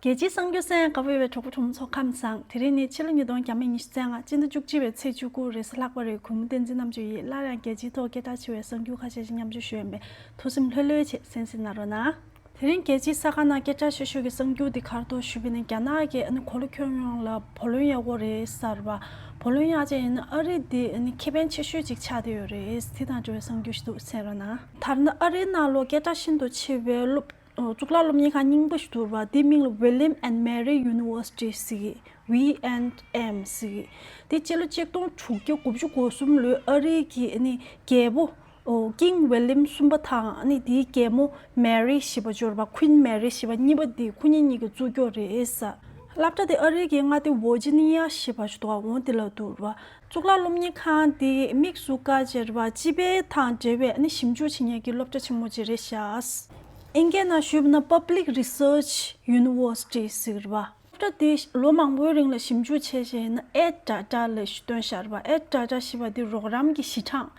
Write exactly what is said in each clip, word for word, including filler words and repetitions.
རྒྱལ་སྤྱིའི་གསར་འགྱུར་གསན་གནང་བའི་གྲོགས་པོ་གྲོགས་མོ་ཚོ་ཁམས་བཟང་། དེ་རིང་ནི་ཕྱི་ལོ་ཉིས་སྟོང་ཉི་ཤུ་རྩ་ལྔ། སྤྱི་ཟླ་བཅུ་གཅིག་པའི་ཚེས་བཅུ་དགུ་རེས་གཟའ་ལྷག་པ་རེད། གུས་མོ་བསྟན་འཛིན་རྣམ་དཔྱོད་ཡིན། སླར་ཡང་རྒྱལ་སྤྱིའི་ཐོག་སྐད་གྲགས་ཆེ་བའི་གསར་འགྱུར་ཁ་ཤས་ཤིག་མཉམ་སྤྱོད་ཞུ་ཡིན་པས། ཐུགས་སེམས་ལྷོད་ལྷོད་བྱས་གསན་གཟིགས་གནང་རོགས་གནང་། དེ་རིང་རྒྱལ་སྤྱིའི་གསར་ཁང་ནང་སྐད་གྲགས་ཆེ་ཤོས་ཀྱི་གསར་འགྱུར་འདི་ག་རེ་འདུག་ཞུས་པ་ཡིན་ན། རྒྱ་ནག་གིས་ཨ་ནི་གོ་ལ་ཁྱོན་ཡོངས་ལ་བུ་ལོན་གཡར་དགོས་རེད་ཟེར་བ། བུ་ལོན་གཡར་བྱས་ཡིན་ན་ཨ་རི་འདི་ཨ་ནི་ཁེ་ཕན་ཆེ་ཤོས་ཅིག་ཆགས་བསྡད་ཡོད་རེད། དེ་དང་འབྲེལ་བའི་གསར་འགྱུར་ཞིག་འདུག་གསན་རོགས་གནང་། ད་ནི་ཨ་རིའི་ནང་ལོགས་སྐད་གྲགས་ཤིན་ཏུ་ཆེ་བའི་སློབ་གཙུག་ལག་སློབ་གཉེར་ཁང་རྙིང་པ་ཞིག་འདུག་ར། དེའི་མིང་ལ་William and Mary University ཟེར་གི། V and M ཟེར་གི། དེ་སྤྱི་ལོ་ཆིག་སྟོང་དྲུག་བརྒྱ་དགུ་བཅུ་གོ་གསུམ་ལོའི་ཨ་རིའི་གི་ཨ་ནི་རྒྱལ་པོ། ཨོ། King William གསུམ་པ་དང་ཨ་ནི་དེའི་རྒྱལ་མོ་Mary ཞེས་པ་འབྱོར་བ། Queen Mary ཞེས་པ་གཉིས་པ་དེ་ཁོ་གཉིས་གཉིས་ཀྱིས་བཙུགས་ཀྱོག་རེད་ས། སློབ་གྲྭ་དེ་ཨ་རིའི་གི་མངའ་སྡེ་Virginia ཞེས་པ་ཞིག་འདུག་འོ་དེ་ལ་འདུག་ར། གཙུག་ལག་སློབ་གཉེར་ཁང་དེ་དམིགས་སུ་བཀར་བྱས་ར་སྤྱི་པའི་དང་འབྲེལ་བའི་ཨ་ནི་ཞིབ་འཇུག་བྱེད་མཁན་གྱི་སློབ་གྲྭ་ཆེན་མོ་ཅིག་རེད་ཤག་ཨིན་སྐད་ནང་ཞུས་པ་ན་Public Research University ཟེར་གི་རེད་པ། སློབ་གྲྭ་དེ་ལོ་མང་པོའི་རིང་ལ་ཞིབ་འཇུག་བྱས་བྱས་ན་Ad Data ལབ་ཞིག་བཏོན་བཞག་རེད་པ། Ad Data ཞེས་པ་དེ་རོགས་རམ་གྱི་གཞི་གྲངས་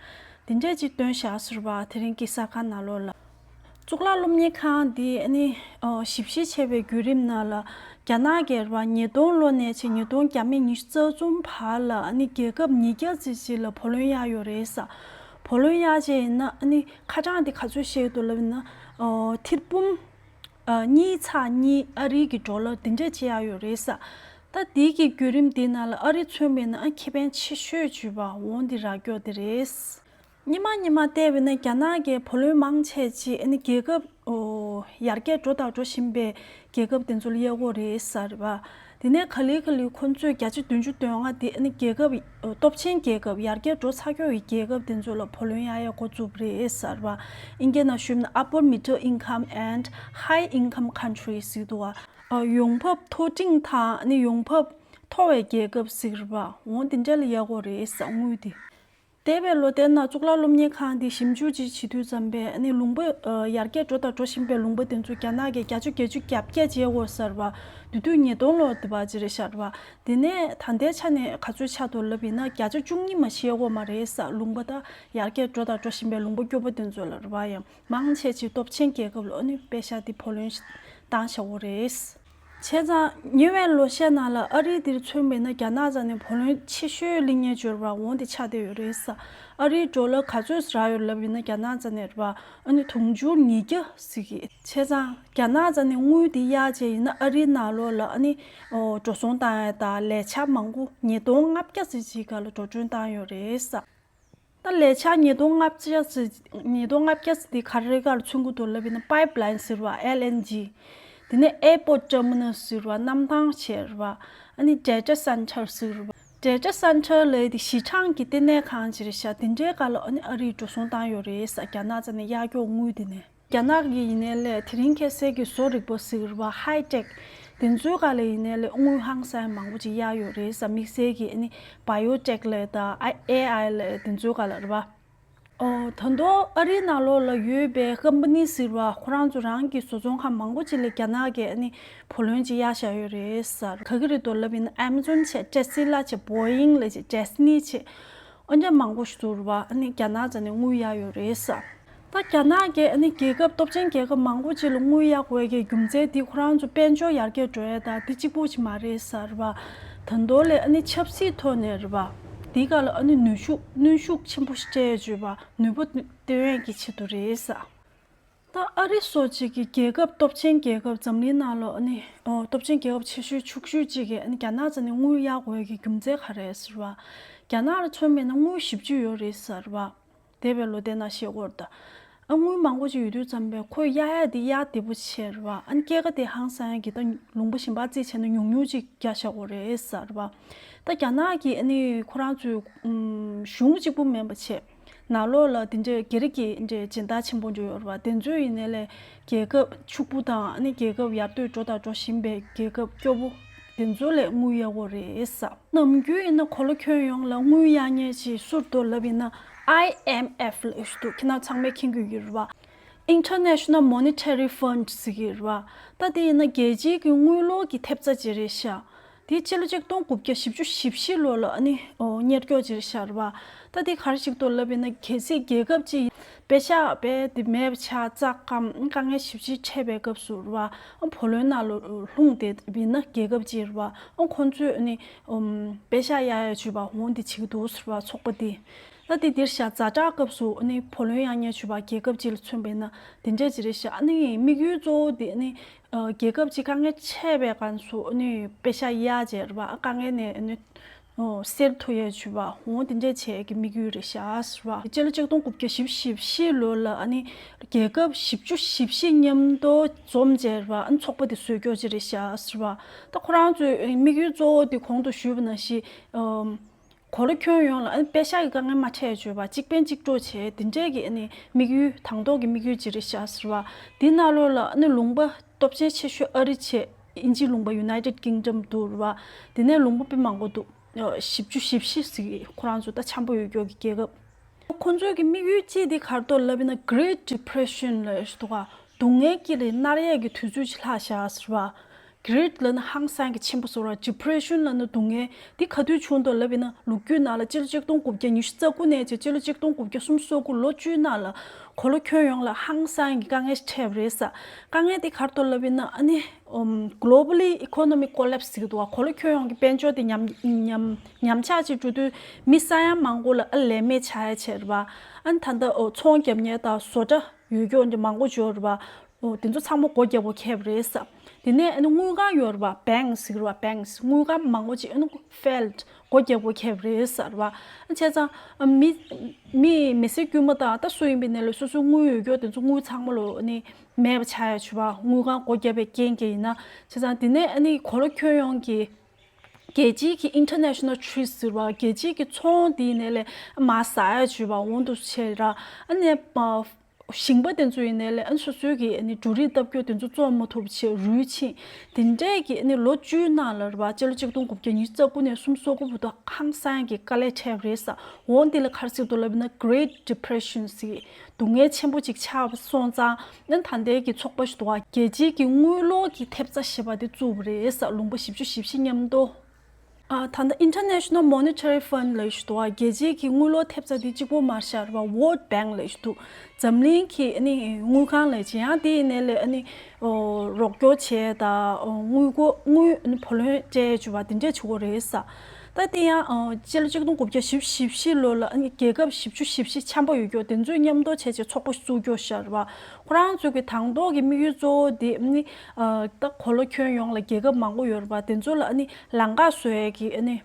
དེ་འདྲས་ཅིག་བཏོན་བཞག་ཟེར་བ། དེ་རིང་གི་གསར་ཁང་ནང་ལོགས་ལ། གཙུག་ལག་སློབ་གཉེར་ཁང་འདིས་ཨ་ནི་ཨོ་ཞིབ་བཤེར་བྱས་པའི་བརྒྱུད་རིམ་ནང་ལ། རྒྱ་ནག་གིས་རེད་པ། ཉིས་སྟོང་ལོ་ནས་བྱས་ཉིས་སྟོང་བརྒྱ་མེད་ཉི་ཤུ་རྩ་གསུམ་བར་ལ་ཨ་ནི་རྒྱལ་ཁབ་ཉིས་བརྒྱ་ཙམ་ཅིག་ལ་བུ་ལོན་གཡར་ཡོད་རེད་ས། བུ་ལོན་གཡར་བྱས་ཡིན་ན་ཨ་ནི་ཁ་གྲངས་དེ་ག་ཚོད་བཤད་ཀྱི་འདུག་ལབ་ཡིན་ན། ཨོ་ཐེར་འབུམ་ཨ་གཉིས་ཚེག་གཉིས་ཨ་རིའི་གི་ཌོ་ལར་དེ་འདྲས་ཅིག་གཡར་ཡོད་རེད་ས། ད་དེའི་གི་བརྒྱུད་རིམ་དེའི་ནང་ལ་ཨ་རི་མཚོན་པ་ཡིན་ན་ཨ་ཁེ་ཕན་ཆེ་ཤོས་ཅིག་ཡོད་པ་འོ་འདི་རག་ཀྱོག་དེ་རེད། སྔོན་མ་སྔོན་མ་བལྟས་པ་ཡིན་ན་རྒྱ་ནག་གིས་བུ་ལོན་མང་ཆེ་ཅིག་ཨ་ནི་རྒྱལ་ཁབ་ཨོ་ཡར་རྒྱས་འགྲོ་དང་འགྲོ་བཞིན་པའི་རྒྱལ་ཁབ་དེ་ཚོ་ལ་གཡར་གྱི་ཡོད་རེད་ས་རེད་པ། དེ་ནས་ག་ལེ་ག་ལེ་ཁོ་ཚོས་བརྒྱ་ཆ་བདུན་ཅུ་དོན་ལྔ་དེ་ཨ་ནི་རྒྱལ་ཁབ་ཨོ་སྟོབས་ཆེན་རྒྱལ་ཁབ་ཡར་རྒྱས་འགྲོ་ཚར་ཀྱོག་གི་རྒྱལ་ཁབ་དེ་ཚོ་ལ་བུ་ལོན་གཡར་ཡས་འགོ་བཙུགས་པ་རེད་ས་རེད་པ། ཨིན་སྐད་ནང་ཞུས་ན་Upper Middle Income and High Income Countries ཟེར་འདུག་བ། ཨོ་ཡོང་འབབ་མཐོ་འབྲིང་དང་ཨ་ནི་ཡོང་འབབ་མཐོ་བའི་རྒྱལ་ཁབ་ཟེར་རེད་པ། འོ་དེ་འདྲ་ལ་གཡར་གྱི་ཡོད་རེད་ས་དངུལ་དེ། འདས་པའི་ལོ་དེའི་ནང་གཙུག་ལག་སློབ་གཉེར་ཁང་དེས་ཞིབ་འཇུག་ཅིག་བྱེད་དུས་ཙམ་པས་ཨ་ནི་ལུང་པ་ཨ་ཡར་རྒྱས་འགྲོ་དང་འགྲོ་བཞིན་པའི་ལུང་པ་དེ་ཚོ་རྒྱ་ནག་གིས་བརྒྱ་ཆ་བརྒྱད་ཅུ་གྱ་བརྒྱད་བྱས་ཡོད་ས་རེད་པ། དེ་དུས་ཉིས་སྟོང་ལོ་དེ་བར་ཅིག་རེད་ཤག་རེད་པ། དེ་ནས་ད་ལྟའི་ཆ་ནས་ག་ཚོད་ཆགས་འདུག་ལབ་ཡིན་ན་བརྒྱ་ཆ་བཅུ་གཉིས་མ་ཤེས་ཡོད་མ་རེད་ས། ལུང་པ་ད་ཡར་རྒྱས་འགྲོ་དང་འགྲོ་བཞིན་པའི་ལུང་པ་སྐྱོ་པོ་དེ་ཚོ་ལ་རེད་པ། ཡང་མང་ཆེ་ཅིག་སྟོབས་ཆེན་རྒྱལ་ཁབ་ལ་ཨ་ནི་པེ་ཤག་དེ་བུ་ལོན་བཏང་བཞག་ཡོད་རེད། བྱས་ཙང་ཉེ་བའི་ལོ་ཤས་ནང་ལ་ཨ་རི་འདིར་མཚོན་པ་ཡིན་ན་རྒྱ་ནག་རྩ་ནས་བུ་ལོན་ཆེ་ཤོས་ལེན་མཁན་ཅིག་ཡོད་རེད་པ། འོ་དེ་ཆགས་བསྡད་ཡོད་རེད་ས། ཨ་རིའི་ཌོ་ལར་ག་ཚོད་རག་ཡོད་ལབ་ཡིན་ན་རྒྱ་ནག་རྩ་ནས་རེད་པ། ཨ་ནི་དུང་ཕྱུར་ཉིས་བརྒྱ་ཟེར་གི། བྱས་ཙང་རྒྱ་ནག་རྩ་ནས་དངུལ་དེ་གཡར་བྱས་ཡིན་ན་ཨ་རིའི་ནང་ལོགས་ལ་ཨ་ནི་ཨོ་འགྲོ་སོང་བཏང་ཡ་དང་ལས་འཆར་མང་པོ་ཉིས་སྟོང་ལྔ་བརྒྱ་ཙམ་ཅིག་སྒང་ལ་འགྲོ་གྲོན་བཏང་ཡོད་རེད་ས། ད་ལས་འཆར་ཉིས་སྟོང་ལྔ་བརྒྱ་ཙམ། ཉིས་སྟོང་ལྔ་བརྒྱ་ཙམ་དེ་ག་རེ་ག་ལ་མཚོན་གྱི་འདུག་ལབ་ཡིན་ན་པའིབ་ལའིན་ཟེར་བ། ཨེལ་ཨེན་ཇི། དེ་ནས་ཨེར་པོར་ཊར་མི་ནལ་ཟེར་བ། གནམ་ཐང་བྱས་རེད་པ། ཨ་ནི་ཌེ་ཊ་སེན་ཊར་ཟེར་བ། ཌེ་ཊ་སེན་ཊར་ལབ་དེ་གཞི་གྲངས་ཀྱི་ལྟེ་གནས་ཁང་ཅིག་རེད་ཤག་དེ་འདྲའི་སྒང་ལ་ཨ་ནི་ཨ་རིས་འགྲོ་སོང་བཏང་ཡོད་རེད་ས། རྒྱ་ནག་རྩ་ནས་གཡར་ཀྱོག་དངུལ་དེ་ནས། རྒྱ་ནག་གི་ཡིན་ནའི་ལས་དེ་རིང་ཁ་སང་གི་བཟོ་རིག་པ་ཟེར་བ། ཧའི་ཊེག་དེ་ཚོའི་སྒང་ལ་ཡིན་ནའི་ལས་དངུལ་ཧང་སང་མང་པོ་ཅིག་གཡར་ཡོད་རེད་ས། དམིགས་བསལ་གྱི་ཨ་ནི་བ་ཡོ་ཊེག་ལབ་དང་ཨ་ཨེ་ཨའི་ལབ་དེ་ཚོའི་སྒང་ལ་རེད་པ། ཨོ་ད་དུང་ཨ་རིའི་ནང་ལོགས་ལ་ཡོད་པའི་ཀམ་པ་ནི་ཟེར་བ། ཁོ་རང་ཚོ་རང་གི་བཟོ་ཚོང་ཁང་མང་པོ་ཅིག་ལ་རྒྱ་ནག་གིས་ཨ་ནི་བུ་ལོན་ཅིག་གཡར་བཞག་ཡོད་རེད་ས། ག་གི་རེད་འདུག་ལབ་ཡིན་ན་ཨེ་མ་ཛོན་བྱས། ཊེ་སི་ལ་བྱས། བོ་ཡིང་ལབ་བྱས། ཌི་སི་ནི་བྱས། ཨ་འདྲ་མང་པོ་ཞིག་འདུག་རེད་པ། ཨ་ནི་རྒྱ་ནག་རྩ་ནས་དངུལ་གཡར་ཡོད་རེད་ས། ད་རྒྱ་ནག་གིས་ཨ་ནི་རྒྱལ་ཁབ་སྟོབས་ཆེན་རྒྱལ་ཁབ་མང་པོ་ཅིག་ལ་དངུལ་གཡར་དགོས་ཀྱི་རྒྱུ་མཚན་དེ་ཁོ་རང་ཚོ་དཔལ་འབྱོར་ཡར་རྒྱས་འགྲོ་ཡས་དང་དེ་གཅིག་པུ་ཅིག་མ་རེད་ས་རེད་པ། ད་དུང་ལས་ཨ་ནི་ཆབ་སྲིད་ཐོག་ནས་རེད་པ། དེའི་སྒང་ལ་ཨ་ནི་ནུས་ཤུགས་གནོན་ཤུགས་ཆེན་པོ་ཞིག་སྤྲད་ཡས་བྱས་པ། ནུས་པ་བཏོན་ཡས་ཀྱི་ཆེད་དུ་རེད་ས། ད་ཨ་རི་སོགས་ཅིག་གི་རྒྱལ་ཁབ་སྟོབས་ཆེན་རྒྱལ་ཁབ་འཛམ་གླིང་ནང་ལོགས་ཨ་ནི་ཨོ་སྟོབས་ཆེན་རྒྱལ་ཁབ་ཆེ་ཤོས་ཕྱུག་ཤོས་ཅིག་གིས་ཨ་ནི་རྒྱ་ནག་རྩ་ནས་དངུལ་གཡར་དགོས་ཀྱི་རྒྱུ་མཚན་ག་རེ་རེད་ཟེར་བ། རྒྱ་ནག་ལ་མཚོན་པ་ཡིན་ན་དངུལ་ཞེ་པོ་ཅིག་ཡོད་རེད་ཟེར་བ། འདས་པའི་ལོ་དེ་ནང་བཤད་ཀྱི་ཡོད་རེད་ད། ཨ་དངུལ་མང་པོ་ཅིག་ཡོད་དུས་ཙམ་པས་ཁོས་གཡར་ཡས་དེ་གཡར་བདེ་པོ་བྱས་རེད་བ། ཨ་ནི་སྐྱེད་ཀ་དེ་ཧང་སང་ཡས་ཀྱི་ད་ལུང་པ་གཞན་པ་རྩིས་བྱས་ན་ཉུང་ཉུང་ཅིག་རྒྱག་བཞག་གི་རེད་ཟེར་བ། ད་རྒྱ་ནག་གིས་ཨ་ནི་ཁོ་རང་ཚོའི་ཨམ་གཞུང་གཅིག་པུ་མིན་པ་བྱས། ནང་ལོགས་ལ་དེ་འདྲའི་སྒེར་གྱི་འདྲའི་སྦྱིན་བདག་ཆེན་པོ་འདྲ་ཡོད་རེད་བ། དེ་ཚོས་ཡིན་ནའི་ལས་རྒྱལ་ཁབ་ཕྱུག་པོ་དང་ཨ་ནི་རྒྱལ་ཁབ་ཡར་ཐོན་འགྲོ་དང་འགྲོ་བཞིན་པའི་རྒྱལ་ཁབ་སྐྱོ་པོ་དེ་ཚོ་ལ་དངུལ་གཡར་གྱི་རེད་ས། ནམ་རྒྱུན་ཡིན་ན་གོ་ལ་ཁྱོན་ཡོངས་ལ་དངུལ་གཡར་མཁན་ཅིག་སུ་རེད་འདུག་ལབ་ཡིན་ན་ཨའི་ཨེམ་ཨེཕ་ལབ་ཞིག་འདུག་ཁྱེད་རང་ཚང་མས་མཁྱེན་གྱི་ཡོད་རེད་བ། International Monetary Fund ཟེར་གྱི་རེད་བ། ད་དེ་ཡིན་ན་རྒྱལ་སྤྱིའི་གི་དངུལ་ལོར་གྱི་ཐེབས་རྩ་ཅིག་རེད་ཤག་དེ་ཕྱི་ལོ་ཆིག་སྟོང་དགུ་བརྒྱ་བཞི་བཅུ་ཞེ་བཞི་ལོ་ལ་ཨ་ནི་ཨོ་གཉེར་སྐྱོང་བྱས་བཞག་རེད་བ། ད་དེ་ག་རེ་ཞིག་འདུག་ལབ་ཡིན་ན། གལ་སྲིད་རྒྱལ་ཁབ་ཅིག་པེ་ཤག་པས་དེ་མེད་པ་ཆགས། རྩ་ཁམས་དཀའ་ངལ་ཞེ་པོ་ཅིག་འཕྲད་པའི་སྐབས་སུ་རེད་བ། ཨ་བུ་ལོན་ནང་ལ་ལྷུང་བསྡད་པ་ཡིན་ན། རྒྱལ་ཁབ་ཅིག་རེད་བ། ཨ་ཁོང་ཚོས་ཨ་ནི་ཨམ་པེ་ཤག་གཡར་ཡ་བྱས་པ་འོང་དེ་བྱེད་ཀྱི་འདུག་ཟེར་བ། ཚོགས་པ་དེ། ད་དེ་འདིར་བཞག་ཛ་དྲག་སྐབས་སུ་ཨ་ནི་བུ་ལོན་གཡར་མཁན་བྱས་པ་རྒྱལ་ཁབ་ཅིག་ལ་མཚོན་པ་ཡིན་ན་དེ་འདྲ་ཅིག་རེད་ཤག་ཨ་ནི་དམིགས་ཡུལ་གཙོ་བོ་དེ་ཨ་ནི་ཨ་རྒྱལ་ཁབ་ཅིག་དཀའ་ངལ་འཕྲད་པའི་སྐབས་སུ་ཨ་ནི་པེ་ཤག་གཡར་བྱས་རེད་བ། ཨ་དཀའ་ངལ་ནས་ཨ་ནི་ཨོ་སེལ་ཐུབ་ཡས་བྱས་པ་འོང་དེ་འདྲས་བྱས་ཀྱི་དམིགས་ཡུལ་རེད་ཤག་ཟེར་བ། སྤྱི་ལོ་ཆིག་སྟོང་དགུ་བརྒྱ་བཞི་བཅུ་ཞེ་བཞི་ལོ་ལ་ཨ་ནི་རྒྱལ་ཁབ་བཞི་བཅུ་ཞེ་བཞི་མཉམ་དུ་འཛོམས་བྱས་རེད་བ། ཨ་ནི་ཚོགས་པ་དེ་བཟོས་རྒྱུ་ཅིག་རེད་ཤག་ཟེར་བ། ད་ཁོ་རང་ཚོའི་དམིགས་ཡུལ་གཙོ་བོ་དེ་གོང་དུ་ཞུས་པ་ནང་བཞིན་ཨམ་གོ་ལ་ཁྱོན་ཡོངས་ལ་ཨ་ནི་པེ་ཤག་གི་དཀའ་ངལ་མ་འཕྲད་བྱས་པ། གཅིག་ཕན་གཅིག་གྲོགས་བྱས་དེ་འདྲས་ཀྱི་ཨ་ནི་དམིགས་ཡུལ་དང་ཐོག་གི་དམིགས་ཡུལ་ཅིག་རེད་ཤག་ཟེར་བ། དེ་ནང་ལོགས་ལ་ཨ་ནི་ལུང་པ་སྟོབས་ཆེན་ཆེ་ཤོས་ཨ་རི་བྱས། དབྱིན་ཇིའི་ལུང་པ་United Kingdom འདུག་རེད་བ། དེ་ནས་ལུང་པ་དཔེ་མང་པོ་འདུག་བཞི་བཅུ་ཞེ་བཞི་ཟེར་གི་ཁོ་རང་ཚོ་ད་འཆམ་པོ་ཡོད་སྐྱོ་གི་རྒྱལ་ཁབ། ཁོ་ཚོའི་གི་དམིགས་ཡུལ་གཅིག་དེ་ག་རེ་འདུག་ལབ་ཡིན་ན། Great Depression ལབ་ཡ་ཞིག་འདུག་ག་སྡུག་བསྔལ་དཀྱིལ་ལ་མནར་ཡས་ཀྱི་དུས་ཚོད་ཅིག་ལྷག་བཞག་ཟེར་བ། Great ལབ་ན་ཧང་སང་གི་ཆེན་པོ་ཟེར་བ། Depression ལབ་ན་སྡུག་བསྔལ། དེ་ག་དུས་བྱུང་འདུག་ལབ་ཡིན་ན། ལོ་རྒྱུས་ནང་ལ་སྤྱི་ལོ་ཆིག་སྟོང་དགུ་བརྒྱ་ཉི་ཤུ་རྩ་དགུ་ནས་བྱས་སྤྱི་ལོ་ཆིག་སྟོང་དགུ་བརྒྱ་སུམ་ཅུ་སོ་དགུ་ལོ་བཅུའི་ནང་ལ་གོ་ལ་ཁྱོན་ཡོངས་ལ་ཧང་སང་གི་དཀའ་ངལ་ཞིག་འཕྲད་པ་རེད་ས། དཀའ་ངལ་དེ་ག་རེ་འདུག་ལབ་ཡིན་ན། ཨ་ནི་ཨོམ་Globally Economic Collapse ཟེར་གི་འདུག་བ། གོ་ལ་ཁྱོན་ཡོངས་ཀྱི་དཔལ་འབྱོར་དེ་ཉམས་ཉམས་ཉམས་ཆག་ཅིག་འགྲོ་དུས་མི་ས་ཡ་མང་པོ་ལ་ཨ་ལས་མེད་ཆགས་ཡ་ཆེ་རེད་བ། ཨ་ནི་ད་ལྟ་ཨོ་ཚོང་རྒྱབ་མཁན་དང་བཟོ་གྲྭ་ཡོད་རྒྱུ་འདི་མང་པོ་འབྱོར་རེད་བ། ཨོ་དེ་ཚོ་ཚང་མ་སྒོ་རྒྱག་དགོས་ཁེལ་བ་རེད་ས། དེ་ནས་ཨ་ནི་དངུལ་ཁང་ཡོད་རེད་བ། Bank ཟེར་གི་རེད་བ། Banks དངུལ་ཁང་མང་པོ་ཅིག་ཨ་ནི་failed སྒོ་རྒྱག་དགོས་ཁེལ་བ་རེད་ས་རེད་བ། ཨ་བྱས་ཙང་ཨ་མི་མི་མི་སེར་དཀྱུས་མ་དང་ད་སུ་ཡིན་པའི་ནས་ལ་སོ་སོའི་དངུལ་ཡོད་རྒྱུ་དེ་ཚོ་དངུལ་ཚང་མ་ལོ་ཨ་ནི་མེད་པ་ཆགས་ཡ་བྱས་པ། དངུལ་ཁང་སྒོ་བརྒྱབ་པའི་རྐྱེན་གྱིས་ཡིན་ན། བྱས་ཙང་དེ་ནས་ཨ་ནི་གོ་ལ་ཁྱོན་ཡོངས་ཀྱི་རྒྱལ་སྤྱིའི་གི་International Trade ཟེར་བ། རྒྱལ་སྤྱིའི་གི་ཚོང་དེའི་ནས་ལས་མར་ཟག་ཡ་བྱས་པ་འོང་དུ་བྱས་ར། ཨ་ནི་ཨ་ཞིང་པ་དེ་ཚོ་ཡིན་ནས་ལས་ཨ་ནི་སོ་སོའི་གི་ཨ་ནི་འབྲུ་རིགས་བཏབ་རྒྱུ་དེ་ཚོ་བཙོང་མ་ཐུབ་བྱས་རུལ་ཕྱིན། དེ་འདྲས་ཀྱི་ཨ་ནི་ལོ་བཅུའི་ནང་ལ་རེད་བ། སྤྱི་ལོ་ཆིག་སྟོང་དགུ་བརྒྱ་ཉི་ཤུ་རྩ་དགུ་ནས་སུམ་ཅུ་སོ་དགུ་བར་དུ་ཧང་སང་གི་དཀའ་ལས་འཕྲད་པ་རེད་ས། འོང་དེ་ལ་ག་རེ་ཟེར་འདུག་ལབ་ན། Great Depression ཟེར་གི་སྡུག་བསྔལ་ཆེན་པོ་ཅིག་ཆགས་པ་སོང་ཙང་། ཨ་ནི་ད་ལྟའི་གི་ཚོགས་པ་ཞིག་འདུག་བ། རྒྱལ་སྤྱིའི་གི་དངུལ་ལོར་གི་ཐེབས་རྩ་ཞེས་པ་དེ་བཙུགས་པ་རེད་ས། ལུང་པ་བཞི་བཅུ་ཞེ་བཞི་མཉམ་དུ། ཨ་ད་ལྟ་International Monetary Fund ལབ་ཡ་ཞིག་འདུག་བ། རྒྱལ་སྤྱིའི་གི་དངུལ་ལོར་ཐེབས་རྩ་དེ་གཅིག་པོ་མ་རེད་ཤག་རེད་བ། World Bank ལབ་ཡ་ཞིག་འདུག་འཛམ་གླིང་གི་ཨ་ནི་དངུལ་ཁང་ལབ་ཡ་ཅིག་ཡང་དེ་ཡིན་ནའི་ལས་ཨ་ནི་ཨོ་རོགས་སྐྱོར་བྱས་དང་། ཨོ་དངུལ་སྒོར་དངུལ་ཨ་ནི་བུ་ལོན་སྤྲད་བྱས་པ་དེ་འདྲས་བྱེད་དགོས་རེད་ས། ད་དེ་ཡང་ཨོ་སྤྱི་ལོ་ཆིག་སྟོང་དགུ་བརྒྱ་བཞི་བཅུ་ཞེ་བཞི་ལོ་ལ་ཨ་ནི་རྒྱལ་ཁབ་བཞི་བཅུ་ཞེ་བཞི་འཆམ་པོ་ཡོད་རྒྱུ་དེ་ཚོས་མཉམ་དུ་བྱས་བྱས་ཚོགས་པ་བཙུགས་རྒྱུ་ཤག་རེད་བ། ཁོ་རང་ཚོའི་གི་དང་ཐོག་གི་དམིགས་ཡུལ་གཙོ་བོ་དེ་ཨ་ནི་ཨ་ད་གོ་ལ་ཁྱོན་ཡོངས་ལ་རྒྱལ་ཁབ་མང་པོ་ཡོད་རེད་བ། དེ་ཚོ་ལ་ཨ་ནི་ལམ་ཁ་བཟོ་ཡས་ཀྱི་ཨ་ནི་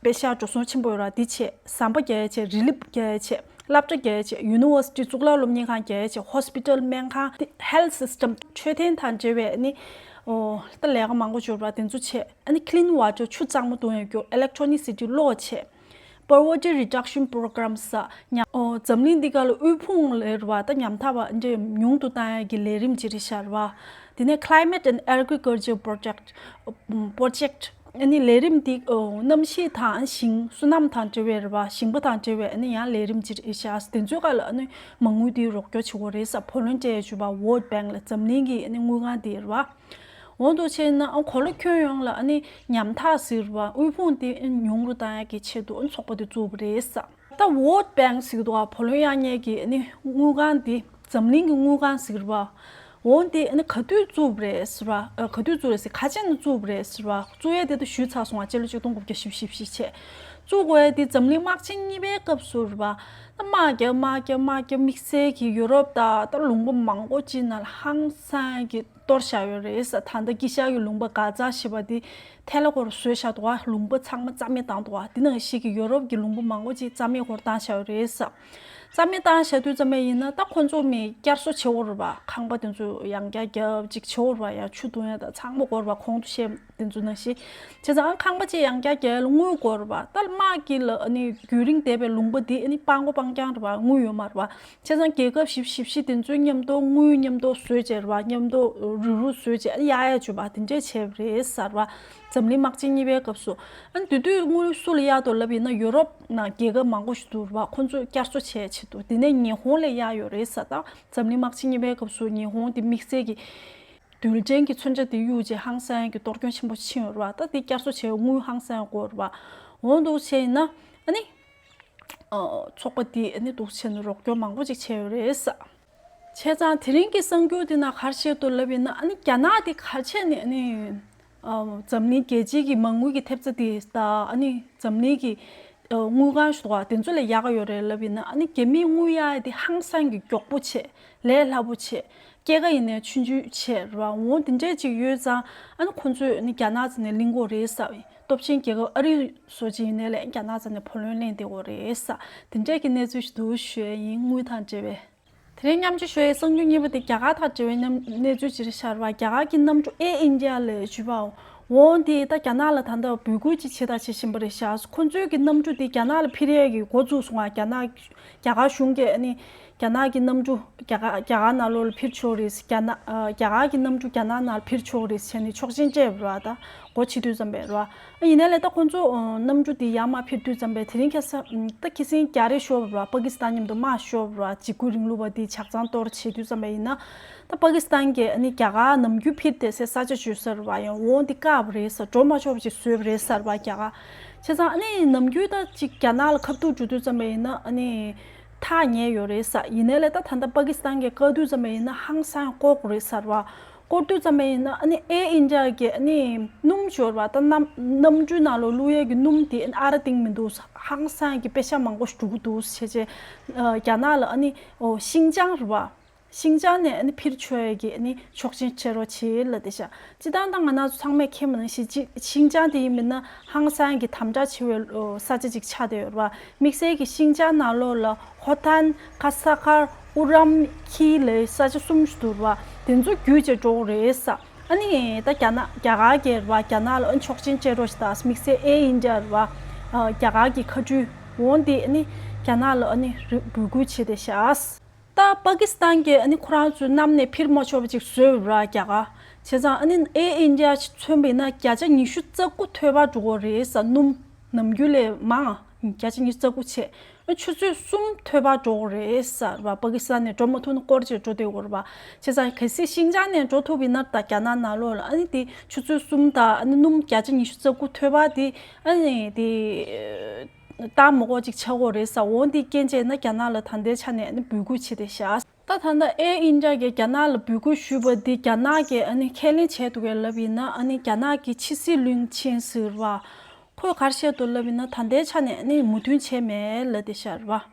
པེ་ཤག་འགྲོ་སོང་ཆེན་པོ་ཡོད་ར། འདི་བྱས། ཟམ་པ་རྒྱག་ཡས་བྱས། རི་ལིབ་རྒྱག་ཡས་བྱས། སློབ་གྲྭ་རྒྱག་ཡས་བྱས། University གཙུག་ལག་སློབ་གཉེར་ཁང་རྒྱག་ཡས་བྱས། Hospital སྨན་ཁང་། Health System འཕྲོད་བསྟེན་དང་འབྲེལ་བའི་ཨ་ནི་ཨོ་ད་ལས་ཀ་མང་པོ་ཡོད་ར། དེ་ཚོ་བྱས། ཨ་ནི་Clean Water ཆུ་གཙང་མ་བཏུང་ཡས་རྒྱུ། Electronicity གློག་བྱས། Poverty Reduction Program ཟེར་ཉམ་ཨོ་འཛམ་གླིང་འདི་ག་ལ་དབུལ་ཕོངས་ལས་ར་བ་ད་ཉམ་ཐག་པ་འདྲ་ཉུང་དུ་བཏང་ཡས་ཀྱི་ལས་རིམ་ཅིག་རེད་ཤག་རེད་བ། དེ་ནས་Climate and Agriculture Project ཨོ་Project ཨ་ནི་ལས་རིམ་འདི་ཨོ་གནམ་གཤིས་དང་ཞིང་སོ་ནམ་དང་འབྲེལ་བའི་རེད་བ། ཞིང་པ་དང་འབྲེལ་བའི་ཨ་ནི་ཡང་ལས་རིམ་ཅིག་རེད་ཤག་དེ་ཚོའི་སྒང་ལ་ཨ་ནི་མ་དངུལ་འདི་རོགས་སྐྱོར་བྱེད་དགོས་རེད་ས། བུ་ལོན་སྤྲད་ཡས་བྱས་པ། World Bank ལ་འཛམ་གླིང་གི་ཨ་ནི་དངུལ་ཁང་འདི་རེད་བ། འོ་འདུག་བྱས་ན་ཨ་གོ་ལ་ཁྱོན་ཡོངས་ལ་ཨ་ནི་ཉམ་ཐག་ཟེར་བ་དབུལ་ཕོངས་དེ་ཨ་ནི་ཉུང་རུ་བཏང་ཡག་གི་ཆེད་དུ་ཨ་ནི་ཚོགས་པ་དེ་བཙུགས་པ་རེད་ས། ད་World Bank ཟེར་གི་འདུག་བ། བུ་ལོན་གཡར་མཁན་གྱི་ཨ་ནི་དངུལ་ཁང་དེ་འཛམ་གླིང་གི་དངུལ་ཁང་ཟེར་གི་རེད་བ། འོ་དེ་ཨ་ནི་ག་དུས་བཙུགས་པ་རེད་ཟེར་བ། ཨ་ག་དུས་བཙུགས་རེད་ཟེར། ག་ཅི་ནས་བཙུགས་པ་རེད་ཟེར་བ། བཙུགས་ཡས་དེ་ད་ཞུས་ཚར་སོང་བ། སྤྱི་ལོ་ཆིག་སྟོང་དགུ་བརྒྱ་བཞི་བཅུ་ཞེ་བཞི་བྱས། བཙུགས་དགོས་ཡས་དེ་འཛམ་གླིང་དམག་ཆེན་གཉིས་པའི་སྐབས་སུ་རེད་བ། ད་དམག་རྒྱབ་དམག་རྒྱབ་དམག་རྒྱབ། དམིགས་བསལ་གྱི་ཡུ་རོབ་དང་ད་ལུང་པ་མང་པོ་ཅིག་ནང་ལ་ཧང་སང་གི་གཏོར་བཞག་ཡོད་རེད་ས། ད་ལྟ་དཀྱིལ་ཤར་གྱི་ལུང་པ་གྷ་ཛ་ཞེས་པ་དེ་ཐལ་སྐོར་བཟོས་བཞག་འདུག་བ། ལུང་པ་ཚང་མ་རྩ་མེད་བཏང་འདུག་བ། དེ་ནང་བཞིན་གྱི་ཡོ་རོབ་ཀྱི་ལུང་པ་མང་པོ་ཅིག་རྩ་མེད་སྐོར་བཏང་བཞག་ཡོད་རེད་ས། རྩ་མེད་བཏང་བཞག་དུས་ཙམ་པ་ཡིན་ན་ད་ཁོ་ཚོ་མི་བསྐྱར་གསོ་བྱེད་དགོས་རེད་བ། ཁང་པ་དེ་ཚོ་ཡང་བསྐྱར་རྒྱབ་ཅིག་བྱེད་དགོས་རེད་བ། ཡང་ཆུ་བཏུང་ཡ་ད་ཚང་མ་དགོས་རེད་བ། གོང་དུ་བཤད་དེ་ཚོ་ནང་བཞིན། བྱས་ཙང་ཨ་ཁང་པ་ཅིག་ཡང་བསྐྱར་རྒྱག་ཡ་ལ་དངུལ་དགོས་རེད་བ། ད་དམག་གི་ལ་ཨ་ནི་རྒྱུན་རིང་བསྡད་པའི་ལུང་པ་དེ་ཨ་ནི་སྤང་པོ་སྤང་རྐྱང་རེད་བ། དངུལ་ཡོད་མ་རེད་བ། བྱས་ཙང་རྒྱལ་ཁབ་བཞི་བཅུ་ཞེ་བཞི་དེ་ཚོའི་མཉམ་དུ་དངུལ་མཉམ་དུ་བཟོས་བྱས་རེད་བ། མཉམ་དུ་རུག་རུག་བཟོས་བྱས་གཡར་ཡ་བྱས་པ་དེ་འདྲས་བྱས་པ་རེད་ཟེར་བ། འཛམ་གླིང་དམག་ཆེན་གཉིས་པའི་སྐབས་སུ། ཨ་ནི་དེ་དུས་དངུལ་སུ་ལ་གཡར་འདུག་ལབ་ཡིན་ན་ཡུ་རོབ་ནང་རྒྱལ་ཁབ་མང་པོ་ཞིག་འདུག་རེད་བ། ཁོ་ཚོས་བསྐྱར་གསོ་བྱས་ཆེད་དུ། དེ་ནས་ཉི་ཧོང་ལ་གཡར་ཡོད་རེད་ཟེར། ད་འཛམ་གླིང་དམག་ཆེན་གཉིས་པའི་སྐབས་སུ་ཉི་ཧོང་དེ་དམིགས་བསལ་གྱི་རྡུལ་ཕྲན་གྱི་མཚོན་ཆ་དེ་གཡུགས་རྗེས་ཧང་སང་གི་གཏོར་སྐྱོན་ཆེན་པོ་ཕྱིན་ཡོད་རེད་བ། ད་དེ་བསྐྱར་གསོ་བྱས་དངུལ་ཧང་སང་དགོས་རེད་བ། འོ་འདུག་བྱས་ཡིན་ན་ཨ་ནི། ཚོགས་པ་འདིས་ཨ་ནི་འདུག་བྱས་ནས་རོགས་སྐྱོར་མང་པོ་ཅིག་བྱས་ཡོད་རེད་ས། བྱས་ཙང་དེ་རིང་གི་གསར་འགྱུར་འདི་ནང་ག་རེ་བཤད་འདུག་ལབ་ཡིན་ན། ཨ་ནི་རྒྱ་ནག་འདི་ག་རེ་བྱས་ནས་ཨ་ནི་འཛམ་གླིང་རྒྱལ་སྤྱིའི་གི་མ་དངུལ་གྱི་ཐེབས་རྩ་འདི་དང་ཨ་ནི་འཛམ་གླིང་གི་དངུལ་ཁང་ཞུ་བ་དེ་ཚོ་ལས་ཡག་ག་ཡོད་རེད་ལབ་ཡིན་ན། ཨ་ནི་རྒྱ་མིས་དངུལ་གཡར་ཡ་དེ་ཧང་སང་གི་མགྱོགས་པོ་བྱས། ལས་སླ་པོ་བྱས། སྐྱེད་ཀ་ཡིན་ནའི་ཆུང་ཆུང་བྱས་རེད་བ། འོ་དེ་འདྲས་ཅིག་ཡོད་ཙང་ཨ་ནི་ཁོང་ཚོས་ནི་རྒྱ་ནག་རྩ་ནས་ལེན་དགོས་རེད་ས། སྟོབས་ཆེན་རྒྱལ་ཁབ་ཨ་རི་སོགས་ཅིག་ཡིན་ནའི་ལས་རྒྱ་ནག་རྩ་ནས་བུ་ལོན་ལེན་བསྡད་དགོས་རེད་ས། དེ་འདྲས་ཀྱི་གནས་ཚུལ་ཞིག་འདུག་ཞུ་ཡ་ཡིན། དངུལ་དང་འབྲེལ་བའི། དེ་རིང་མཉམ་སྤྱོད་ཞུ་ཡའི་གསར་འགྱུར་གཉིས་པ་དེ་རྒྱ་གར་དང་འབྲེལ་བའི་མཉམ་གནས་ཚུལ་ཅིག་རེད་ཤག་རེད་བ། རྒྱ་གར་གྱི་གནམ་གྲུ་ཨེར་ཨིན་ཌི་ཡ་ལས་ཞུས་པའོ། འོ་དེ་ད་རྒྱ་ནག་ལ་ད་ལྟ་འབོད་སྐུལ་ཅིག་བྱེད་དང་བྱེད་བཞིན་པ་རེད་ཤག་ཁོ་ཚོའི་གི་གནམ་གྲུ་དེ་རྒྱ་ནག་ལ་འཕུར་ཡས་ཀྱི་འགོ་བཙུགས་སོང་ང་། རྒྱ་ནག་རྒྱ་གར་གཞུང་གིས་ཨ་ནི་རྒྱ་ནག་གི་གནམ་གྲུ་རྒྱ་གར་རྒྱ་གར་ནང་ལོགས་ལ་འཕུར་ཆོག་རེད། རྒྱ་ནག་རྒྱ་གར་གྱི་གནམ་གྲུ་རྒྱ་ནག་ནང་ལ་འཕུར་ཆོག་རེད་བྱས་ནས་ཆོག་མཆན་སྤྲད་པ་རེད་བ། ད་སྒོ་ཕྱེ་དུས་ཙམ་པས་རེད་བ། ཡིན་ནའི་ལས་ད་ཁོང་ཚོ་གནམ་གྲུ་དེ་ཡར་མར་འཕུར་དུས་ཙམ་པས་དེ་རིང་ཁ་སང་ད་ཁ་སང་རྒྱ་རེ་ཤོར་བ་རེད་བ། པ་ཀི་སི་ཐན་མཉམ་དུ་དམག་ཤོར་བ་རེད་བ། འཇིགས་སྐུལ་རིང་ལུགས་པ་དེ་ཇག་ཚང་གཏོར་བྱེད་དུས་ཙམ་པ་ཡིན་ན། ད་པ་ཀི་སི་ཐན་གྱིས་ཨ་ནི་རྒྱ་གར་ནམ་རྒྱུན་འཕུར་བསྡད་སའི་ས་ཆ་བརྗོད་ས་རེད་བ། ཡང་འོ་འདི་བཀག་པ་རེད་ས། འགྲོ་མ་ཆོག་པ་ཅིག་བཟོས་པ་རེད་ས་རེད་བ་རྒྱ་གར། བྱས་ཙང་ཨ་ནི་ནམ་རྒྱུན་ད་ཅིག་རྒྱ་ནག་ལ་ཁ་ཐུག་འགྲོ་དུས་ཙམ་པ་ཡིན་ན་ཨ་ནི་ཐག་ཉེ་ཡོད་རེད་ས། ཡིན་ནའི་ལས་ད་ད་ལྟ་པ་ཀི་སི་ཐན་གྱིས་བཀག་དུས་ཙམ་པ་ཡིན་ན་ཧང་སང་བསྐོར་དགོས་རེད་ས་རེད་བ། བསྐོར་དུས་ཙམ་པ་ཡིན་ན་ཨ་ནི་ཨེར་ཨིན་ཌི་ཡ་གི་ཨ་ནི་སྣུམ་ཤོར་བ་ད་གནམ་གནམ་གྲུའི་ནང་ལོགས་བླུག་ཡས་ཀྱི་སྣུམ་དེ་ཨ་ནི་ཨ་ར་སྟེང་མི་འདུག་ཧང་སང་གི་པེ་ཤག་མང་པོ་ཞིག་འགྲོ་གི་འདུག་བྱས་བྱས་རྒྱ་ནག་ལ་ཨ་ནི་ཤིང་ཅང་རེད་བ། ཤིང་ཅང་ནས་ཨ་ནི་འཕུར་ཆོག་ཡས་ཀྱི་ཨ་ནི་ཆོག་མཆན་སྤྲད་རོགས་བྱེད་ལབ་བསྡད་ཤག་སྤྱིར་བཏང་ད་ང་རང་ཚོ་ཚང་མས་མཁྱེན་པ་ནང་བཞིན་ཅི་ཤིང་ཅང་དེ་ཡིན་མིན་ན་ཧང་སང་གི་དམ་དྲག་ཆེ་བའི་ས་ཆ་ཅིག་ཆགས་བསྡད་ཡོད་རེད་བ། དམིགས་བསལ་གྱི་ཤིང་ཅང་ནང་ལོགས་ལ་ཧོ་ཐན་ཁ་ས་ཁར་ཨུ་རམ་ཁི་ལབ་ས་ཆ་གསུམ་ཞིག་འདུག་རེད་བ། དེ་ཚོ་བརྒྱུད་བྱས་འགྲོ་དགོས་རེད་ས། ཨ་ནི་ད་རྒྱ་ནག་རྒྱ་གར་གྱི་རེད་བ། རྒྱ་ནག་ལ་ཨ་ནི་ཆོག་མཆན་སྤྲད་རོགས་ཞེས་དང་དམིགས་བསལ་ཨེར་ཨིན་ཌི་ཡ་རེད་བ། རྒྱ་གར་གྱི་མཁའ་འགྲུལ་འོ་འདི་ཨ་ནི་རྒྱ་ནག་ལ་ཨ་ནི་རི་འབོད་སྐུལ་བྱས་བསྡད་ཤག་ད་པ་ཀི་སི་ཐན་གྱིས་ཨ་ནི་ཁོ་རང་ཚོའི་གནམ་ནས་འཕུར་མ་ཆོག་པ་ཅིག་བཟོས་པ་རེད་རྒྱ་གར། བྱས་ཙང་ཨ་ནི་ཨེར་ཨིན་ཌི་ཡ་མཚོན་པ་ཡིན་ན་བརྒྱ་ཆ་ཉི་ཤུ་རྩ་དགུ་འཐོལ་པ་འགྲོ་གི་རེད་ས། སྣུམ་ནམ་རྒྱུན་ལས་མང་བརྒྱ་ཆ་ཉི་ཤུ་རྩ་དགུ་བྱས། ཆུ་ཚོད་གསུམ་འཐོལ་པ་འགྲོ་གི་རེད་ས་རེད་བ། པ་ཀི་སི་ཐན་ནས་འགྲོ་མ་ཐུབ་ན་སྐོར་ཅིག་འགྲོ་བསྡད་དགོས་རེད་བ། བྱས་ཙང་གལ་སྲིད་ཤིང་ཅང་ནས་འགྲོ་ཐུབ་ཡིན་ན་ད་རྒྱ་ནག་ནང་ལོགས་ལ་ཨ་ནི་དེ་ཆུ་ཚོད་གསུམ་དང་ཨ་ནི་སྣུམ་བརྒྱ་ཆ་ཉི་ཤུ་རྩ་དགུ་འཐོལ་པ་དེ་ཨ་ནི་དེ་སྟབས་མ་བདེ་ཅིག་ཆགས་ཀྱི་རེད་ས། འོ་འདི་རྐྱེན་བྱས་ན་རྒྱ་ནག་ལ་ད་ལྟའི་ཆ་ནས་ཨ་ནི་འབོད་སྐུལ་བྱས་བསྡད་ཤག་ད་ད་ལྟ་ཨེར་ཨིན་ཌི་ཡ་གིས་རྒྱ་ནག་ལ་འབོད་སྐུལ་ཞུས་པ་འདི་རྒྱ་ནག་གིས་ཨ་ནི་ཁས་ལེན་བྱས་འདུག་གས་ལབ་ཡིན་ན། ཨ་ནི་རྒྱ་ནག་གི་ཕྱི་སྲིད་བློན་ཆེན་ཟེར་བ་ཁོས་ག་རེ་བཤད་འདུག་ལབ་ཡིན་ན། ད་ལྟའི་ཆ་ནས་ཨ་ནི་མོས་མཐུན་བྱས་མེད་ལབ་བསྡད་ཤག་རེད་བ།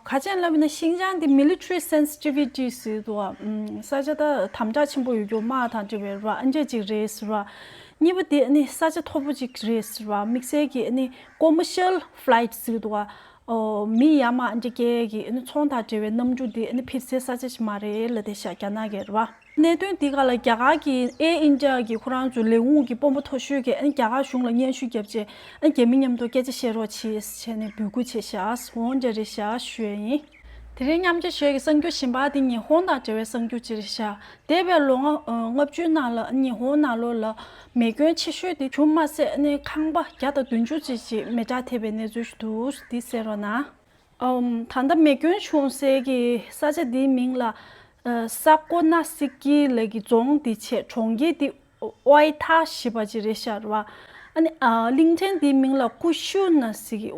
ག་རེ་ལབ་ཡིན་ན་ཤིང་ཅང་འདི་military sensitivity ཟེར་འདུག་བ། ས་ཆ་ད་དམ་དྲག་ཆེན་པོ་ཡོད་རྒྱུ་དམག་དང་འབྲེལ་བའི་རེད་བ། ཨ་འདྲས་ཅིག་རེད་ཟེར་བ། གཉིས་པ་དེ་ཨ་ནི་ས་ཆ་མཐོ་པོ་ཅིག་རེད་ཟེར་བ། དམིགས་བསལ་གྱི་ཨ་ནི་commercial flight ཟེར་འདུག་བ། ཨོ་མི་ཡར་མར་ཨ་འདྲས་སྐྱེལ་གྱི་ཨ་ནི་ཚོང་དང་འབྲེལ་བའི་གནམ་གྲུ་འདི་ཨ་ནི་འཕུར་སའི་ས་ཆ་ཞིག་མ་རེད་ལབ་བསྡད་ཤག་རྒྱ་ནག་གིས་རེད་བ། གནད་དོན་འདི་སྒང་ལ་རྒྱ་གར་གྱི་ཨེར་ཨིན་ཌི་ཡ་གི་ཁོ་རང་ཚོའི་ལས་ཁུངས་ཀྱི་དཔོན་པོ་མཐོ་ཤོས་ཀྱིས་ཨ་ནི་རྒྱ་གར་གཞུང་ལ་སྙན་ཞུ་བརྒྱབ་རྗེས་ཨ་ནི་རྒྱ་མི་མཉམ་དུ་སྐད་ཆ་བཤད་རོགས་གྱིས་བྱས་ནས་འབོད་སྐུལ་བྱས་ཤག་འོ་འདྲ་རེད་ཤག་ཞུ་ཡས་ཡིན། དེ་རིང་མཉམ་ཆ་ཞུ་ཡས་ཀྱི་གསར་འགྱུར་གཞན་པ་དེ་ཉི་ཧོང་དང་འབྲེལ་བའི་གསར་འགྱུར་ཅིག་རེད་ཤག་འདས་པའི་ལོ་ལྔ་ལྔ་བཅུའི་ནང་ལ་ཉི་ཧོང་ནང་ལོགས་ལ་མེ་སྐྱོན་ཆེ་ཤོས་དེ་བྱུང་མ་ཟད་ཨ་ནི་ཁང་པ་བརྒྱ་དང་བདུན་ཅུ་ཅིག་ཅིག་མེ་དྲག་ཐེབས་པའི་གནས་ཚུལ་ཞིག་འདུག་འདི་གསན་རོགས་གནང་། ཨམ། ད་ལྟ་མེ་སྐྱོན་བྱུང་སའི་གི་ས་ཆ་འདིའི་མིང་ལ་ཨ་ས་ཀོ་ན་སི་ཀི་ལབ་ཀྱི་རྫོང་འདི་བྱས། གྲོང་ཁྱེར་འདི་ཨོའི་ཐ་ཞེས་པ་ཅིག་རེད་ཤག་རེད་བ། ཨ་ནི་ཨ་གླིང་ཕྲན་འདིའི་མིང་ལ་ཀུ་ཤུ་ན་ཟེར་གི།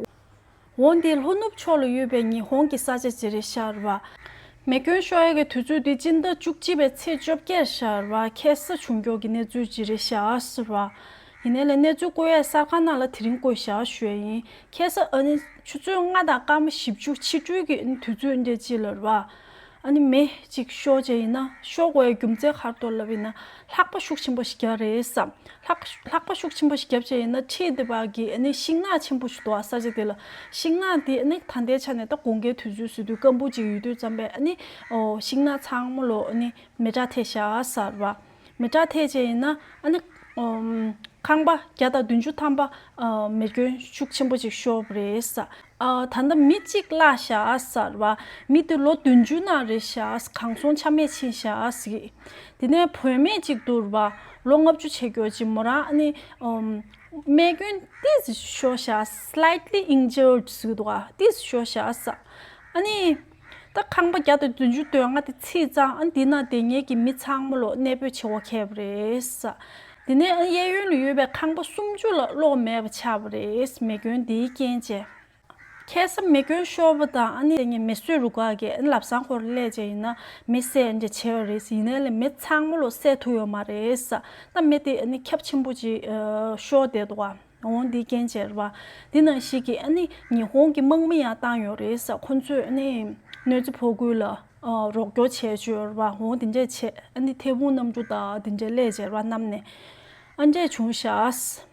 འོ་འདི་ལྷོ་ནུབ་ཕྱོགས་ལ་ཡོད་པའི་ཉི་ཧོང་གི་ས་ཆ་ཅིག་རེད་ཤག་རེད་བ། མེ་སྐྱོན་ཤོར་ཡ་གི་དུས་ཚོད་འདི་སྤྱི་ཟླ་བཅུ་གཅིག་པའི་ཚེས་བཅོ་བརྒྱད་ཤག་རེད་བ། ཁ་སང་བྱུང་རྒྱུ་གི་གནས་ཚུལ་ཅིག་རེད་ཤག་ཟེར་བ། ཡིན་ནའི་ལས་གནས་ཚུལ་བཀོད་ཡས་གསར་ཁང་ནང་ལ་དེ་རིང་བཀོད་བཞག་ཞུ་ཡ་ཡིན། ཁ་སང་ཨ་ནི་ཆུ་ཚོད་ལྔ་དང་སྐར་མ་བཞི་བཅུ་ཕྱི་དྲོའི་གི་དུས་ཚོད་འདྲ་ཅིག་ལ་རེད་བ། ཨ་ནི་མེ་ཅིག་ཤོར་བྱས་ཡིན་ན་ཤོར་དགོས་ཡའི་རྒྱུ་མཚན་ག་རེ་འདུག་ལབ་ཡིན་ན་ལྷགས་པ་ཤུགས་ཆེན་པོ་ཞིག་བརྒྱབ་རེད་བསམ། ལྷགས་ལྷགས་པ་ཤུགས་ཆེན་པོ་ཞིག་བརྒྱབ་བྱས་ཡིན་ན་འཁྲིས་འདི་བར་གྱི་ཨ་ནི་ཤིང་ནགས་ཆེན་པོ་ཞིག་འདུག་ཨ་ས་ཆ་དེ་ལ། ཤིང་ནགས་དེ་ཨ་ནི་ད་ལྟའི་ཆ་ནས་ད་དགུན་ཁའི་དུས་ཚོད་ཟེར་དུས་སྐམ་པོ་ཅིག་ཡོད་དུས་ཙམ་པས་ཨ་ནི་ཨོ་ཤིང་ནགས་ཚང་མ་ལོ་ཨ་ནི་མེ་དྲག་ཐེབས་ཤག་ཟེར་བ། མེ་དྲག་ཐེབས་བྱས་ཡིན་ན་ཨ་ནི་ཨོམ་ཁང་པ་བརྒྱ་དང་བདུན་ཅུ་ཐམ་པ་ཨ་མེ་སྐྱོན་ཤུགས་ཆེན་པོ་ཅིག་ཤོར་བ་རེད་ས། ཨ་ད་ལྟ་མི་གཅིག་བརླགས་ཤག་ཟེར་བ། མི་དེ་ལོ་བདུན་ཅུ་ནང་རེད་ཤག་གང་སོང་ཆ་མེད་ཕྱིན་ཤག་ཟེར། དེ་ནས་བུད་མེད་ཅིག་འདུག་བ། ལོ་ལྔ་བཅུ་བྱེད་རྒྱུ་ཅིག་མོ་རང་ཨ་ནི་ཨོམ་རྨས་སྐྱོན་ཏོག་ཙམ་ཤོར་ཤག slightly injured ཟེར་འདུག་ག་ཏོག་ཙམ་ཤོར་ཤག་ས། ཨ་ནི། ད་ཁང་པ་བརྒྱ་དང་བདུན་ཅུ་དོན་ལྔ་དེ་ཚིག་ཙང་ཨ་འདི་ན་དེ་ཉེ་གི་མི་ཚང་མ་ལོ་གནས་སྤོས་བྱེད་དགོས་ཁེལ་བ་རེད། དེ་ནས་ཨ་གཡས་གཡོན་ལ་ཡོད་པའི་ཁང་པ་སུམ་ཅུ་ལ་གློག་མེད་པ་ཆགས་པ་རེད། མེ་སྐྱོན་འདིའི་རྐྱེན་བྱས། ཁ་སང་མེ་སྐྱོན་ཤོར་བ་དང་ཨ་ནི་ངས་མེ་གསོད་རུ་ཁག་གིས་ཨ་ནི་ལམ་སང་ཁོར་སླེབས་བྱས་ཡིན་ན་མེ་བསད་འདྲ་བྱས་པ་རེད། ཡིན་ནའི་ལས་མེ་ཚང་མ་ལོ་བསད་ཐུབ་ཡོད་མ་རེད། ད་མེ་དེ་ཨ་ནི་ཁྱབ་ཆེན་པོ་ཅིག་ཤོར་བསྡད་འདུག་ག་འོང་འདི་རྐྱེན་བྱས་རེད་པ། འདི་ནང་བཞིན་གྱི་ཨ་ནི་ཉི་ཧོང་གི་དམག་མི་ཡང་བཏང་ཡོད་རེད། ཁོ་ཚོས་ཨ་ནི་གནོད་འཚེ་ཕོག་ཁུལ་ལ་རོགས་སྐྱོར་བྱས་བཅུག་ཡོད་རེད་པ། འོང་འདི་འདྲས་བྱས་ཨ་ནི་ཐལ་འབུང་གནམ་གྲུ་དང་འདི་འདྲས་སླེབས་བྱས་རེད་པ། གནམ་ནས་ཨ་འདྲས་བྱུང་ཤག་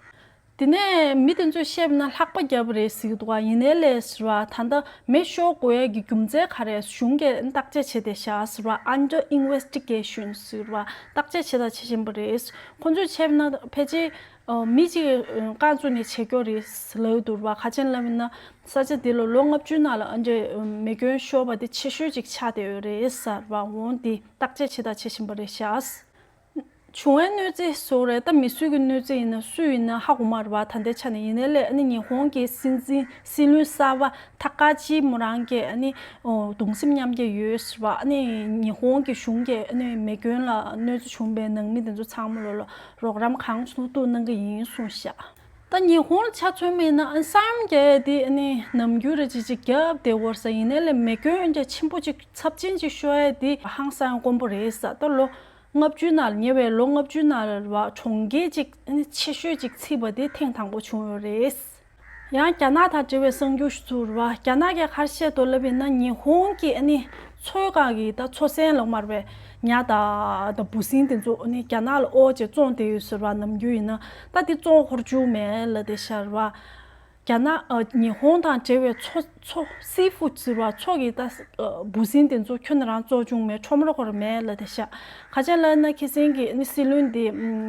དེ་ནས་མི་དེ་ཚོས་བཤད་པ་ན་ལྷགས་པ་བརྒྱབ་པ་རེད་ཟེར་གྱི་འདུག་ག་ཡིན་ནའི་ལས་ཟེར་བ་ད་ལྟ་མེ་ཤོར་དགོས་ཡས་ཀྱི་རྒྱུ་མཚན་ག་རེ་གཞུང་གིས་བརྟག་དཔྱད་བྱས་བསྡད་ཤག་ཟེར་བ། Under investigation ཟེར་བ་བརྟག་དཔྱད་བྱས་དང་བྱེད་བཞིན་པ་རེད། ཁོང་ཚོས་བཤད་པ་ན་ཕལ་ཆེར་མི་གཅིག་རྐང་བཙུགས་ནས་བྱེད་སྐྱོ་རེད་ལབ་འདུག་བ། ག་ཅན་ལབ་ན་ས་ཆ་འདི་ལ་ལོ་ལྔ་བཅུ་ནང་ལ་ཨ་འདྲས་མེ་སྐྱོན་ཤོར་བ་དེ་ཆེ་ཤོས་ཅིག་ཆགས་བསྡད་ཡོད་རེད་ཟེར་བ། འོང་འདི་བརྟག་དཔྱད་བྱས་དང་བྱེད་བཞིན་པ་རེད་ཤག་བྱུང་བའི་གནོད་འཚེ་སོགས་རེད། ད་མི་སུ་གི་གནོད་འཚེ་ཡིན་ན་སུ་ཡིན་ན་ཧ་གོ་མ་རེད་པ། ད་ལྟའི་ཆ་ནས་ཡིན་ནའི་ལས་ཨ་ནི་ཉི་ཧོང་གི་སྲིད་འཛིན་སྲིད་བློན་གསར་པ་ཐ་ཀ་ཅི་མོ་རང་གིས་ཨ་ནི་གདུང་སེམས་མཉམ་སྐྱེད་ཡོད་ཟེར་བ། ཨ་ནི་ཉི་ཧོང་གི་གཞུང་གིས་ཨ་ནི་མེ་སྐྱོན་ལ་གནོད་འཚེ་བྱུང་བའི་ནང་མི་དེ་ཚོ་ཚང་མ་ལོ་ལ་རོགས་རམ་གང་ཐུབ་ཐུབ་གནང་གི་ཡིན་གསུངས་ཤག་ད་ཉི་ཧོང་ལ་ཆ་མཚོན་པ་ཡིན་ན་ཨ་ནི་ས་ཡོམ་རྒྱག་ཡས་དེ་ཨ་ནི་ནམ་རྒྱུན་རེ་ཅིག་ཅིག་རྒྱབ་བསྡད་ཡོད་རེད་ཟེར། ཡིན་ནའི་ལས་མེ་སྐྱོན་ཨ་འདྲས་ཆེན་པོ་ཅིག་ཚབས་ཆེན་ཅིག་ཤོར་ཡས་དེ་ཧང་སང་དཀོན་པོ་རེད་ཟེར། ད་ལོ་ལྔ་བཅུ་ནང་ལ་ཉེ་བའི་ལོ་ལྔ་བཅུ་ནང་ལ་རེད་པ། གྲོང་ཁྱེར་གཅིག་ཨ་ནི་ཆེ་ཤོས་གཅིག་ཚིག་པ་དེ་ཐེངས་དང་པོ་བྱུང་ཡོད་རེད། ཡང་རྒྱ་ནག་དང་འབྲེལ་བའི་གསར་འགྱུར་ཞིག་ཚུར་རེད་པ། རྒྱ་ནག་གིས་ག་རེ་བཤད་འདུག་ལབ་ཡིན་ན་ཉི་ཧོང་གི་ཨ་ནི་མཚོའི་སྒང་གི་ད་མཚོ་སྲན་ལབ་མ་རེད་པས། ཉ་དང་ད་འབུ་སྲིན་དེ་ཚོ་ཨ་ནི་རྒྱ་ནག་ལ་དབོར་བྱས་བཙོང་བསྡད་ཡོད་ཟེར་བ། ནམ་རྒྱུན་ཡིན་ན་ད་དེ་བཙོང་འཁོར་བཅུག་མེད་ལབ་བསྡད་ཤག་རེད་པ། རྒྱ་ནག་ཨ་ཉི་ཧོང་དང་འབྲེལ་བའི་མཚོ་མཚོ་སི་ཧྥུཌ་ཟེར་བ་མཚོ་གི་ད་ཨ་འབུ་སྲིན་དེ་ཚོ་ཁྱོན་ནས་རང་བཙོང་བཅུག་མེད། ཁྲོམ་ར་ཁོ་ར་མེད་ལབ་བསྡད་ཤག་ག་ཅན་ལབ་ན་ཁ་སང་གི་ཨ་ནི་སྲིད་བློན་དེ་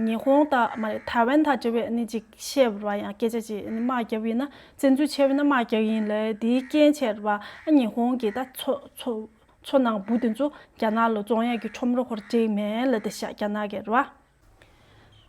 ཉི་ཧོང་དང་མ་རེད་ཐའེ་ཝན་དང་འབྲེལ་བའི་ཨ་ནི་ཅིག་བཤད་པ་རེད་པ། ཡང་སྐད་ཆ་ཅིག་ཨ་ནི་དམག་བརྒྱབ་ཡིན་ན་བཙན་འཛུལ་བྱས་པ་ཡིན་ན་དམག་རྒྱག་ཡིན་ལབ། དེའི་རྐྱེན་བྱས་རེད་པ། ཨ་ཉི་ཧོང་གི་ད་མཚོ་མཚོ་མཚོ་ནང་འབུ་དེ་ཚོ་རྒྱ་ནག་ལ་བཙོང་ཡས་ཀྱི་ཁྲོམ་ར་ཁོ་ར་སྤྲད་མེད་ལབ་བསྡད་ཤག་རྒྱ་ནག་གིས་རེད་པ།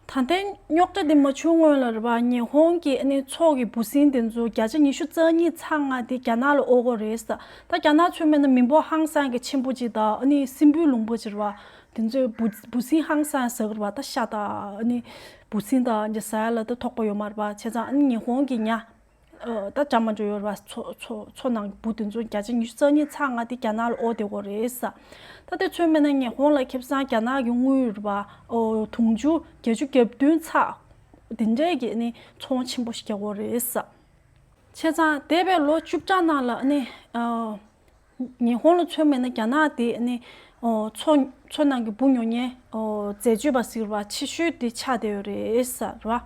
ད་ལྟའི་རྙོག་དྲ་འདི་མ་བྱུང་སྔོན་ལ་རེད་པ། ཉི་ཧོང་གི་ཨ་ནི་མཚོ་གི་འབུ་སྲིན་དེ་ཚོ་བརྒྱ་ཆ་ཉི་ཤུ་རྩ་གཉིས་ཚེག་ལྔ་དེ་རྒྱ་ནག་ལ་དབོར་གྱི་རེད་ཟེར། ད་རྒྱ་ནག་ཚོས་མིན་ན་མི་འབོར་ཧང་སང་གི་ཆེན་པོ་ཅིག་དང་ཨ་ནི་སྲིན་འབུའི་ལུང་པ་ཅིག་རེད་པ། དེ་ཚོས་འབུ་འབུ་སྲིན་ཧང་སང་ཟ་གི་རེད་པ། ད་ཤ་དང་ཨ་ནི་འབུ་སྲིན་དང་འདི་ཟ་ཡ་ལ་ད་དོགས་པ་ཡོད་མ་རེད་པ། བྱས་ཙང་ཨ་ནི་ཉི་ཧོང་གི་ཉ་ཨ་ད་འདྲ་མ་འདྲ་ཡོད་རེད་པ། མཚོ་མཚོ་མཚོ་ནང་འབུ་དེ་ཚོ་བརྒྱ་ཆ་ཉི་ཤུ་རྩ་གཉིས་ཚེག་ལྔ་དེ་རྒྱ་ནག་ལ་དབོར་བསྡད་ཡོད་རེད་ཟེར། ད་དེ་ཚོས་མིན་ན་ཉི་ཧོང་ལ་ཁེ་བཟང་རྒྱ་ནག་གི་དངུལ་རེད་པ། ཨོ་དུང་ཕྱུར་བརྒྱད་ཅུ་གྱ་བདུན་ཚེག་དེ་འདྲས་ཀྱི་ཨ་ནི་ཚོང་ཆེན་པོ་ཞིག་རྒྱག་གི་ཡོད་རེད་ཟེར། བྱས་ཙང་འདས་པའི་ལོ་བཅུ་ཕྲག་ནང་ལ་ཨ་ནི་ཨ་ཉི་ཧོང་ལ་མཚོན་པ་ཡིན་ན་རྒྱ་ནག་དེ་ཨ་ནི་ཨོ་མཚོ་མཚོ་ནང་གི་འབུ་ཉོ་མཁན་ཨོ་འཛད་སྤྱོད་པ་ཟེར་བ་ཆེ་ཤོས་དེ་ཆགས་བསྡད་ཡོད་རེད་ཟེར་བ།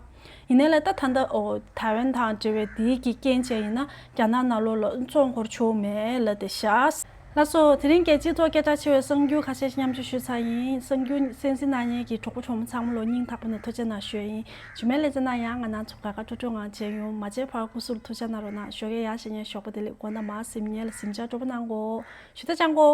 ཡིན་ནའི་ལས་ད་ད་ལྟ་ཨོ་ཐའེ་ཝན་དང་འབྲེལ་བའི་དེའི་གི་རྐྱེན་བྱས་ཡིན་ན་རྒྱ་ནག་ནང་ལོགས་ལ་བཙོང་འཁོར་ཆོག་མེད་ལབ་བསྡད་ཤག་ལགས་སོ། དེ་རིང་གི་སྤྱི་ཚོགས་སྐད་གྲགས་ཆེ་བའི་གསར་འགྱུར་ཁ་ཤས་ཤིག་མཉམ་སྤྱོད་ཞུས་ཚར་ཡིན། གསར་འགྱུར་གསན་གཟིགས་གནང་མཁན་གྱི་གྲོགས་པོ་གྲོགས་མོ་ཚང་མ་ལ་སྙིང་ཐག་པ་ནས་ཐུགས་རྗེ་གནང་ཞུ་ཡ་ཡིན། རྗེས་མའི་ལེ་ཚན་ནང་ཡང་ང་རང་ཚོ་དགའ་དགའ་སྤྲོ་སྤྲོའི་ངང་མཇལ་ཡོང་། མ་མཇལ་བར་སྐུ་གཟུགས་ལ་ཐུགས་ཅག་གནང་རོགས་གནང་། ཞོགས་ཀས་ཡག་བྱེད་མཁན་ཞོགས་པ་བདེ་ལེགས། དགོང་དག་མར་གཟིགས་མཁན་ལ་གཟིམ་འཇག་སྤྲོ་པོ་གནང་གོ། ཞུ་དག་ཅང་གོ།